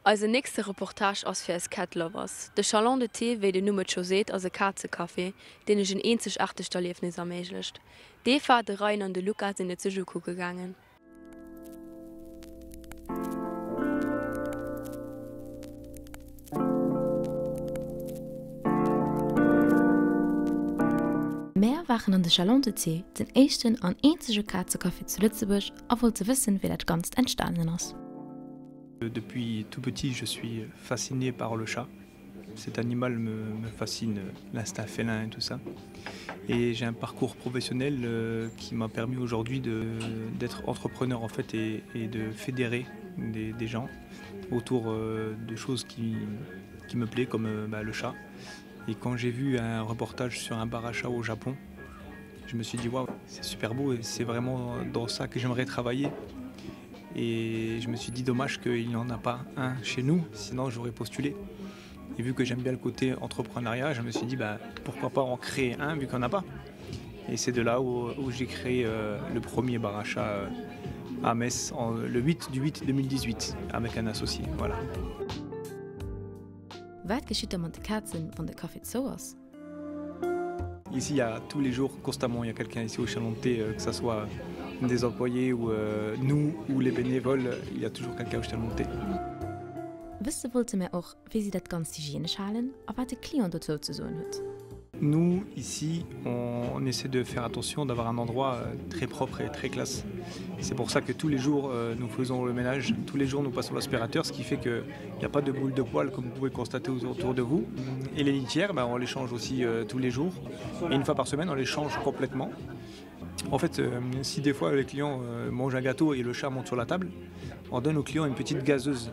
Eisen nächste Reportage ass fir eis Cat Lovers. De Chalon de Thé, wéi den Numm et scho seet, ass e Kazecafé, deen iech en eenzegaartegt Erliefnis erméiglecht. D'Eva, de Rayen an de Luca sinn et sech ukucke gaangen. Mär waren an de Chalon de Thé, den éischten an eenzege Kazecafé zu Lëtzebuerg a wollte wëssen, wéi dat Ganzt entstanen ass. Depuis tout petit, je suis fasciné par le chat. Cet animal me, me fascine, l'instinct félin et tout ça. Et j'ai un parcours professionnel euh, qui m'a permis aujourd'hui d'être entrepreneur en fait et, et de fédérer des, des gens autour euh, de choses qui, qui me plaît comme euh, bah, le chat. Et quand j'ai vu un reportage sur un bar à chat au Japon, je me suis dit waouh, c'est super beau et c'est vraiment dans ça que j'aimerais travailler. Et je me suis dit dommage qu'il n'y en a pas un chez nous, sinon j'aurais postulé. Et vu que j'aime bien le côté entrepreneuriat, je me suis dit bah, pourquoi pas en créer un vu qu'on n'en a pas. Et c'est de là où, où j'ai créé euh, le premier bar à chat euh, à Metz en, le 8 du 8 2018 avec un associé. Voilà. Wat geschitt da mat de Kazen, wann de Café zou ass? Ici il y a tous les jours constamment il y a quelqu'un ici au Chalon de Thé, euh, que ça soit des employés ou euh, nous ou les bénévoles, il y a toujours quelqu'un au Chalon de Thé. Wësse wollte mär och, wéi si dat Ganzt hygienesch halen a wat de Client dozou ze soen huet. Nous, ici, on essaie de faire attention d'avoir un endroit euh, très propre et très classe. C'est pour ça que tous les jours, euh, nous faisons le ménage. Tous les jours, nous passons l'aspirateur, ce qui fait qu'il n'y a pas de boule de poils comme vous pouvez constater autour de vous. Et les litières, ben, on les change aussi euh, tous les jours. Et une fois par semaine, on les change complètement. En fait, euh, si des fois les clients euh, mangent un gâteau et le chat monte sur la table, on donne au client une petite gazeuse.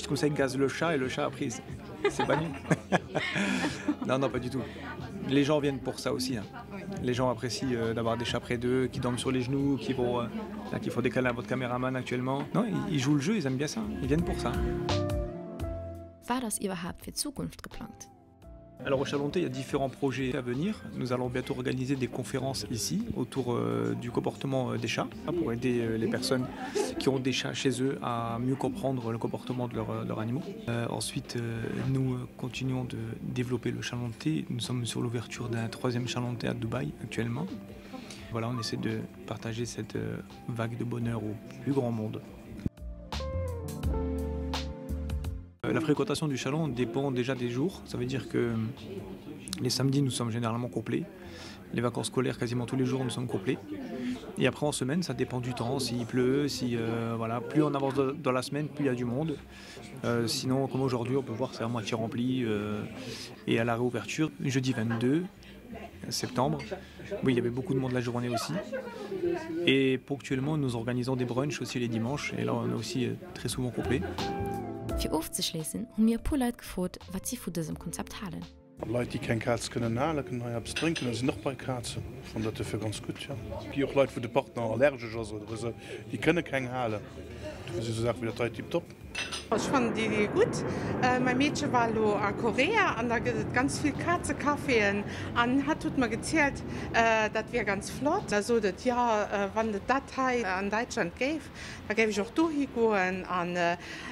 Comme ça, il gaze le chat et le chat a pris. C'est pas mieux. non, non, pas du tout. Les gens viennent pour ça aussi. Hein. Les gens apprécient euh, d'avoir des chats près d'eux, qui dorment sur les genoux, qui vont, euh, là, qui font des câlins à votre caméraman actuellement. Non, ils, ils jouent le jeu, ils aiment bien ça. Ils viennent pour ça. Wat ass iwwerhaapt fir d'Zukunft geplangt? Alors au Chalontais, il y a différents projets à venir. Nous allons bientôt organiser des conférences ici autour euh, du comportement euh, des chats pour aider euh, les personnes qui ont des chats chez eux à mieux comprendre le comportement de leurs leur animaux. Euh, ensuite, euh, nous continuons de développer le Chalontais. Nous sommes sur l'ouverture d'un troisième Chalontais à Dubaï actuellement. Voilà, on essaie de partager cette euh, vague de bonheur au plus grand monde. Euh, la fréquentation du chalon dépend déjà des jours. Ça veut dire que les samedis, nous sommes généralement complets. Les vacances scolaires, quasiment tous les jours, nous sommes complets. Et après, en semaine, ça dépend du temps, s'il pleut, si, euh, voilà, plus on avance dans la semaine, plus il y a du monde. Euh, sinon, comme aujourd'hui, on peut voir c'est à moitié rempli. Euh, et à la réouverture, jeudi 22 septembre, oui, il y avait beaucoup de monde la journée aussi. Et ponctuellement, nous organisons des brunchs aussi les dimanches. Et là, on est aussi euh, très souvent complet. Fir ofzeschléissen hu mir e puer Leit gefrot, wat si vu dësem Konzept halen. Leit, déi keng Kaz kënnen halen, kënnen hei eppes drénken a sinn och bei Kazen. Ech fannen dat dofir ganz gutt, jo. Et gi och Leit, wou de Partner allergesch ass oder esou, déi kënne keng halen. Dofir si sou Saache wéi dat hei tiptop. Ech fannen déi Idee gutt. Mäi Meedche war elo a Korea an da gëtt et ganz vill Kazecaféen an hatt huet mer gezielt, dat wier ganz flott. Da sot et, jo, wann et dat hei an Däitschland géif, Da géif ech och dohi goen. An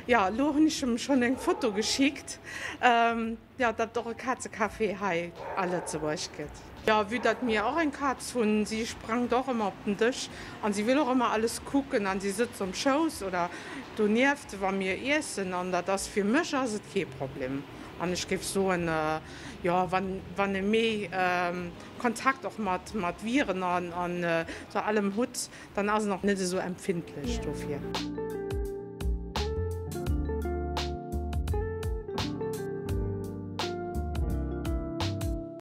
jo, elo hunn ech em schonn eng Foto geschickt, jo, datt et och e Kazecafé hei a Lëtzebuerg gëtt. Jo, vue datt mir och eng Kaz hunn, si sprangt och ëmmer op den Dësch an si wëll och ëmmer alles kucken an si sëtzt om Schouss oder donieft, wa mir iessen. An dat ass, fir mech ass et kee Problem. An ech géif soen, jo, wann, wann e méi Kontakt och mat, mat Viren an, an esou allem hutt, Dann ass en och net esou empfindlech dofir.